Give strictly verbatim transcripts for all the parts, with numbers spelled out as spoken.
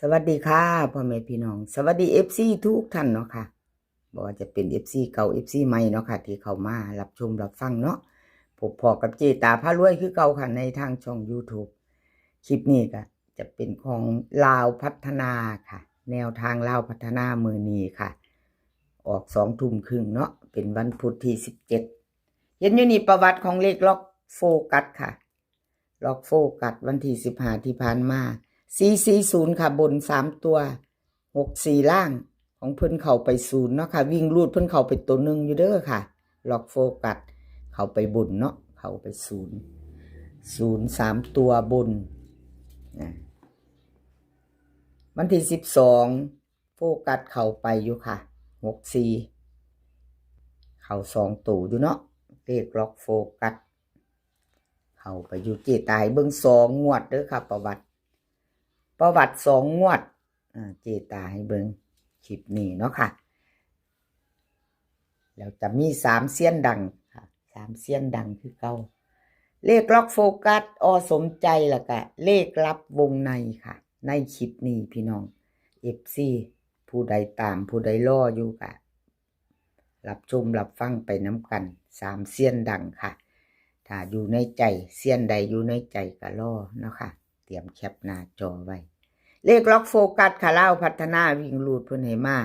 สวัสดีค่ะพ่อแม่พี่น้อง สวัสดีเอฟซีทุกท่านเนาะค่ะ บ่ว่าจะเป็นเอฟซีเก่าเอฟซีใหม่เนาะค่ะ ที่เข้ามารับชมรับฟังเนาะ พบพ้อกับเจตาพารวยคือเก่าค่ะ ในทางช่อง YouTube คลิปนี้ก็จะเป็นของลาวพัฒนาค่ะ แนวทางลาวพัฒนามื้อนี้ค่ะ ออกสองทุ่มครึ่งเนาะ เป็นวันพุธที่สิบเจ็ด เห็นอยู่นี่ประวัติของเลขล็อกโฟกัสค่ะ ล็อกโฟกัสวันที่สิบห้าที่ผ่านมา สี่สี่ศูนย์ค่ะ บนสามตัว หกสี่ล่าง ของเพิ่นเข้าไปศูนย์เนาะค่ะ วิ่งรูดเพิ่นเข้าไปตัวหนึ่งอยู่เด้อค่ะ ล็อกโฟกัสเข้าไปบนเนาะ เข้าไปศูนย์ ศูนย์สามตัวบนนะ วันที่สิบสอง โฟกัสเข้าไปอยู่ค่ะ หกสี่ เข้าสองตัวอยู่เนาะ เลขล็อกโฟกัสเข้าไปอยู่ เจตาให้เบิ่งสองงวดเด้อค่ะ ประวัติ ประวัติสองงวด อ่า เจตาให้เบิ่งคลิปนี้เนาะค่ะ แล้วจะมีสามเซียนดังค่ะ สามเซียนดังคือเก่า เลขล็อกโฟกัส อ.สมใจ แล้วก็เลขลับวงในค่ะ ในคลิปนี้พี่น้องเอฟซี ผู้ใดตามผู้ใดรออยู่ก็รับชมรับฟังไปนำกัน สามเซียนดังค่ะ ถ้าอยู่ในใจ เซียนใดอยู่ในใจก็รอเนาะค่ะ เตรียมแคปหน้าจอไว้ เลขล็อกโฟกัสค่ะ ลาวพัฒนาวิ่งรูดเพิ่นให้มา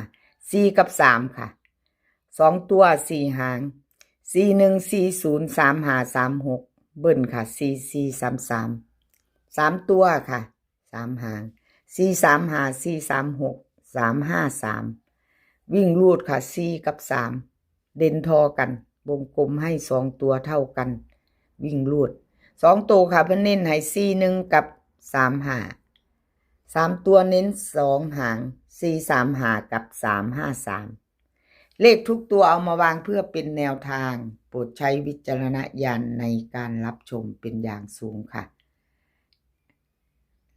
สี่ กับ สาม ค่ะ สองตัว สี่ หาง สี่ หนึ่ง สี่ ศูนย์ สาม ห้า สาม หก เบิ้ลค่ะ สี่ สี่ สาม สาม สาม ตัวค่ะ สาม หาง สี่ สาม ห้า สี่ สาม หก สาม ห้า สาม วิ่งรูดค่ะ สี่ กับ สาม เด่นทอกัน วงกลมให้สองตัวเท่ากัน วิ่งรูด สองตัวค่ะ เพิ่นเน้นให้ สี่ หนึ่ง กับ สาม ห้า สาม ตัวเน้นสองหาง สี่ สาม ห้า กับ สาม ห้า สาม เลขทุกตัวเอามาวางเพื่อเป็นแนวทาง โปรดใช้วิจารณญาณในการรับชมเป็นอย่างสูงค่ะ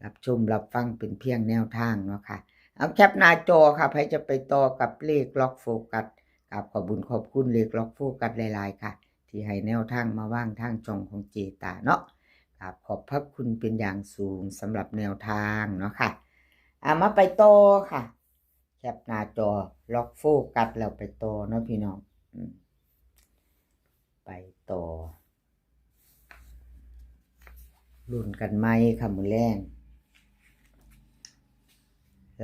รับชมรับฟังเป็นเพียงแนวทางเนาะค่ะ เอาแคปหน้าจอค่ะ ใครจะไปต่อกับเลขล็อกโฟกัส กราบขอบบุญขอบคุณเลขล็อกโฟกัสหลายๆค่ะ ที่ให้แนวทางมาวางทางช่องของเจตาเนาะ กราบขอบพระคุณเป็นอย่างสูงสำหรับแนวทางเนาะค่ะ อ่ะ มาไปต่อค่ะ แคปหน้าจอล็อกโฟกัสแล้วไปต่อเนาะพี่น้อง อืม ไปต่อ รุ่นกันไหมค่ะ มื้อแรง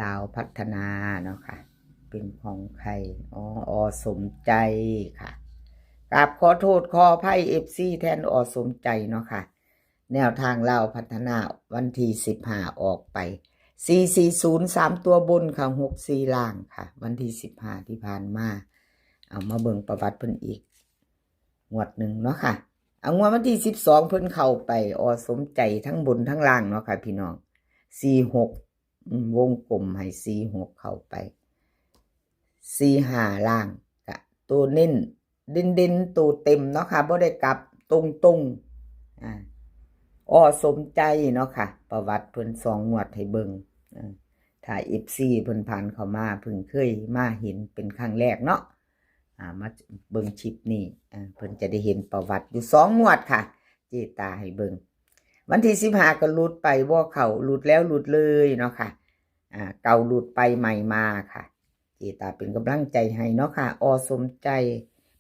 ลาวพัฒนาเนาะค่ะ เป็นของใคร อ๋อ อ.สมใจค่ะ กราบขอโทษขออภัยเอฟซีแทน อ.สมใจเนาะค่ะ แนวทางลาวพัฒนาวันที่สิบห้าออกไป สี่สี่ศูนย์ สาม ตัวบนค่ะ หกสี่ ล่างค่ะ วันที่สิบห้าที่ผ่านมา เอามาเบิ่งประวัติเพิ่นอีก งวดหนึ่งเนาะค่ะ เอางวดวันที่สิบสอง เพิ่นเข้าไป อ.สมใจทั้งบนทั้งล่างเนาะค่ะพี่น้อง สี่หก อืม วงกลมให้ สี่หก เข้าไป สี่ห้า ล่างกะตัวเน้น เด่นๆ ตัวเต็มเนาะค่ะ บ่ได้กลับ ตรงๆ อ่า อ.สมใจเนาะค่ะ ประวัติเพิ่นสองงวดให้เบิ่ง อ่า ถ้าเอฟซีเพิ่นผ่านเข้ามา เพิ่งเคยมาเห็นเป็นครั้งแรกเนาะ อ่า มาเบิ่งคลิปนี้ อ่า เพิ่นจะได้เห็นประวัติอยู่สองงวดค่ะ เจตาให้เบิ่ง วันที่สิบห้าก็หลุดไป บ่เข้า หลุดแล้วหลุดเลยเนาะค่ะ อ่า เก่าหลุดไปใหม่มาค่ะ เจตาเป็นกำลังใจให้เนาะค่ะ อ.สมใจ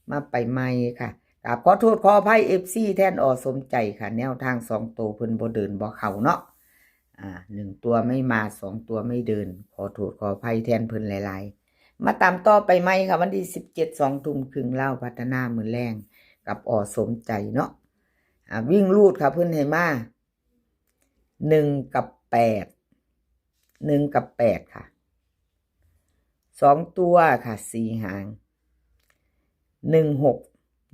มาไปใหม่ค่ะ กราบขอโทษขออภัยเอฟซีแทน อ.สมใจค่ะ แนวทางสองตัวเพิ่นบ่เดินบ่เข้าเนาะ อ่า หนึ่งตัวไม่มา สองตัวไม่เดิน ขอโทษขออภัยแทนเพิ่นหลายๆ มาตามต่อไปใหม่ค่ะ วันที่สิบเจ็ด สองทุ่มครึ่ง ลาวพัฒนามื้อแรงกับ อ.สมใจเนาะ อ่า วิ่งรูดค่ะ เพิ่นให้มา หนึ่ง กับ แปด หนึ่ง กับ แปด ค่ะ สอง ตัวค่ะ สี่ หาง หนึ่ง หก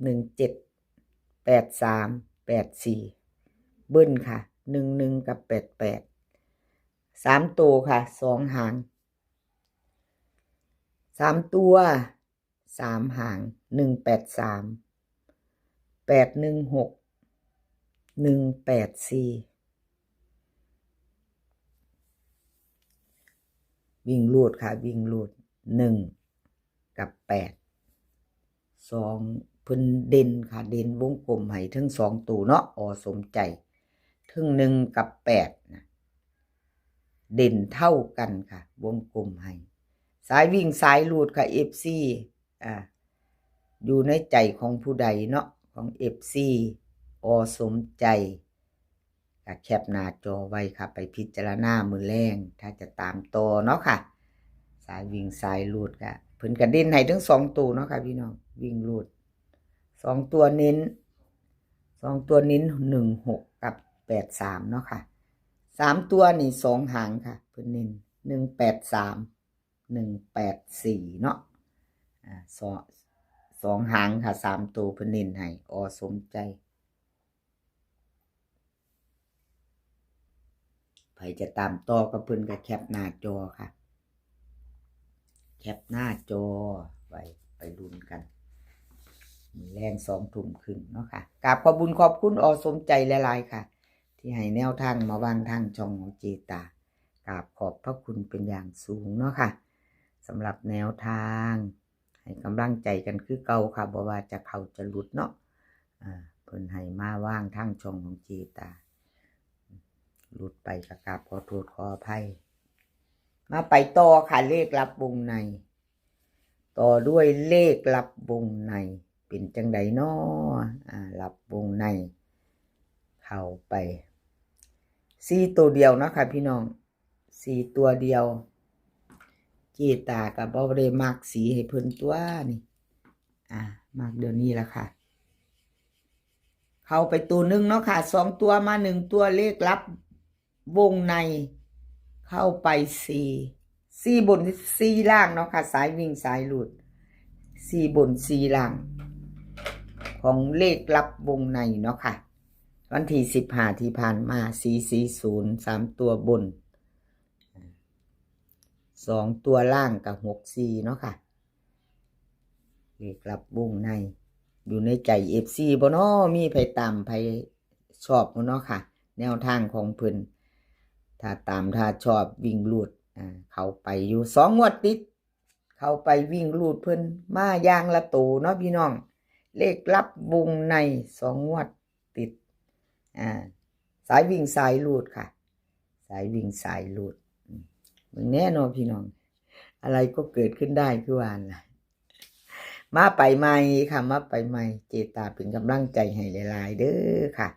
หนึ่ง เจ็ด แปด สาม แปด สี่ เบิ้ลค่ะ หนึ่ง หนึ่ง กับ แปด แปด สาม ตัวค่ะ สอง หาง สาม ตัว สาม หาง หนึ่ง แปด สาม แปด หนึ่ง หก หนึ่ง แปด สี่ วิ่งรูดค่ะ วิ่งรูด หนึ่ง กับ แปด สอง เพิ่นเด่นค่ะ เด่นวงกลมให้ทั้งสองตัวเนาะ อ.สมใจ ทั้ง หนึ่ง กับ แปด นะ เด่นเท่ากันค่ะ วงกลมให้ สายวิ่งสายรูดค่ะ เอฟซี อ่า อยู่ในใจของผู้ใดเนาะ ของ เอฟซี อสมใจ ก็แคปหน้าจอไว้ค่ะ ไปพิจารณามื้อแลง ถ้าจะตามต่อเนาะค่ะ สายวิ่งสายรูดก็เพิ่นก็เด่นให้ทั้งสองตัวเนาะค่ะพี่น้อง วิ่งรูด สองตัวเน้น สองตัวเน้น หนึ่งหก กับ แปดสาม เนาะค่ะ สามตัวนี่สองหางค่ะ เพิ่นเน้น หนึ่งแปดสาม หนึ่งแปดสี่ เนาะ อ่า สอง สองหางค่ะ สามตัวเพิ่นเน้นให้ อสมใจ ใผจะตามต่อกับเพิ่นก็แคปหน้าจอค่ะ แคปหน้าจอไว้ ไปลุ้นกัน มื้อแลงสองทุ่มครึ่งเนาะค่ะ กราบขอบบุญขอบคุณ อสมใจหลายๆค่ะ ที่ให้แนวทางมาวางทางช่องของเจตา กราบขอบพระคุณเป็นอย่างสูงเนาะค่ะ สำหรับแนวทาง ให้กำลังใจกันคือเก่าค่ะ บ่ว่าจะเข้าจะหลุดเนาะ อ่า เพิ่นให้มาวางทางช่องของเจตา หลุดไปก็กราบขอโทษขออภัย มาไปต่อค่ะ เลขลับวงใน ต่อด้วยเลขลับวงใน เป็นจังใดน้อ อ่า ลับวงใน เข้าไป สี่ตัวเดียวเนาะค่ะพี่น้อง สี่ตัวเดียว เจตาก็บ่ได้มักสีให้เพิ่นตัวนี่ อ่า มักเดี๋ยวนี้ละค่ะ เข้าไปตัวหนึ่งเนาะค่ะ สองตัวมาหนึ่งตัว เลขลับวงใน เข้าไปสี่ สี่บนสี่ล่างเนาะค่ะ สายวิ่งสายหลุด สี่บนสี่ล่าง ของเลขลับวงในเนาะค่ะ วันที่สิบห้าที่ผ่านมา สี่สี่ศูนย์ สามตัวบน สองตัวล่างกับหกสี่เนาะค่ะ เลขลับวงใน อยู่ในใจ เอฟซี บ่น้อ มีไผตามไผชอบบ่น้อค่ะ แนวทางของเพิ่น ถ้าตามถ้าชอบวิ่งรูด อ่า เข้าไปอยู่สองงวดติด เข้าไปวิ่งรูดเพิ่นมาอย่างละโตเนาะพี่น้อง เลขลับวงในสองงวดติด อ่า สายวิ่งสายรูดค่ะ สายวิ่งสายรูด อืม มึงแน่นอนพี่น้อง อะไรก็เกิดขึ้นได้คือว่าล่ะ มาไปใหม่ค่ะ มาไปใหม่ เจตาเป็นกำลังใจให้หลายๆเด้อค่ะ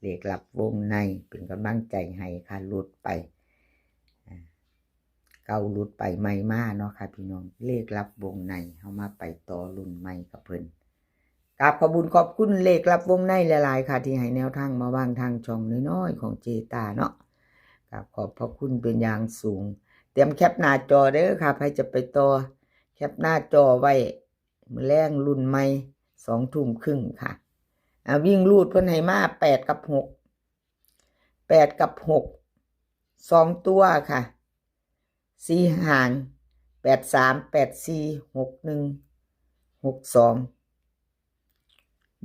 เลขลับวงในเป็นกำลังใจให้ค่ะ หลุดไป อ่า เก่าหลุดไปใหม่มาเนาะค่ะพี่น้อง เลขลับวงใน เฮามาไปต่อรุ่นใหม่กับเพิ่น กราบขอบบุญขอบคุณเลขลับวงในหลายๆค่ะ ที่ให้แนวทางมาวางทางช่องน้อยๆของเจตาเนาะ กราบขอบพระคุณเป็นอย่างสูง เตรียมแคปหน้าจอเด้อค่ะ ไผจะไปต่อ แคปหน้าจอไว้ มื้อแลงรุ่นใหม่ สองทุ่มครึ่งค่ะ อ่า วิ่งรูดเพิ่นให้มาแปดกับหก แปดกับหก สองตัวค่ะ สี่หาง แปดสาม แปดสี่ หกหนึ่ง หกสอง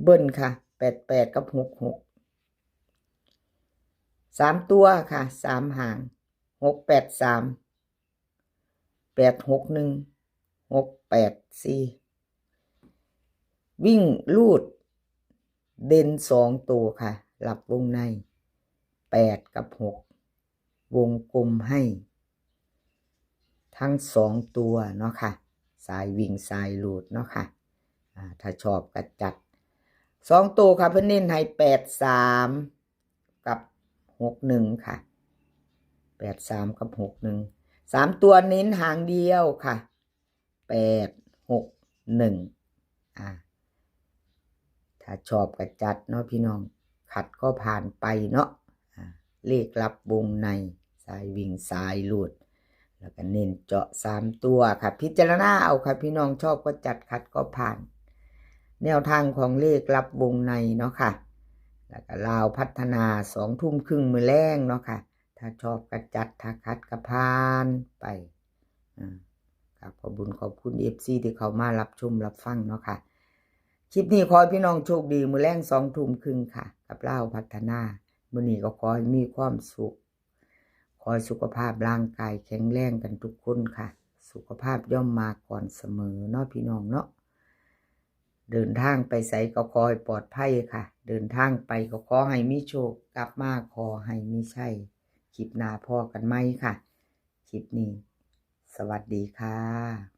เบิ้ลค่ะ แปดแปด กับ หกหก สามตัวค่ะ สามหาง หกแปดสาม แปดหกหนึ่ง หกแปดสี่ วิ่งรูด เด่นสองตัวค่ะ ลับวงใน แปดกับหก วงกลมให้ ทั้งสองตัวเนาะค่ะ สายวิ่งสายรูดเนาะค่ะ อ่า ถ้าชอบก็จัด สองตัวค่ะ เพิ่นเน้นให้แปดสาม กับ หกหนึ่งค่ะ แปดสาม กับ หกหนึ่ง สามตัวเน้นหางเดียวค่ะ แปดหกหนึ่ง อ่า ถ้าชอบก็จัดเนาะพี่น้อง ขัดก็ผ่านไปเนาะ อ่า เลขลับวงใน สายวิ่งสายรูด แล้วก็เน้นเจาะสามตัวค่ะ พิจารณาเอาค่ะพี่น้อง ชอบก็จัด ขัดก็ผ่าน แนวทางของเลขลับวงในเนาะค่ะ แล้วก็ลาวพัฒนา สองทุ่มครึ่งมื้อแลงเนาะค่ะ ถ้าชอบก็จัด ถ้าขัดก็ผ่านไป อ่า ครับ ขอบบุญขอบคุณ เอฟซี ที่เข้ามารับชมรับฟังเนาะค่ะ คลิปนี้ขอให้พี่น้องโชคดี มื้อแลงสองทุ่มครึ่งค่ะ กับลาวพัฒนา มื้อนี้ก็ขอให้มีความสุข ขอให้สุขภาพร่างกายแข็งแรงกันทุกคนค่ะ สุขภาพย่อมมาก่อนเสมอเนาะพี่น้องเนาะ เดินทางไปไสก็ขอให้ปลอดภัยค่ะ เดินทางไปก็ขอให้มีโชค กลับมาขอให้มีชัย คลิปหน้าพ้อกันใหม่ค่ะ คลิปนี้ สวัสดีค่ะ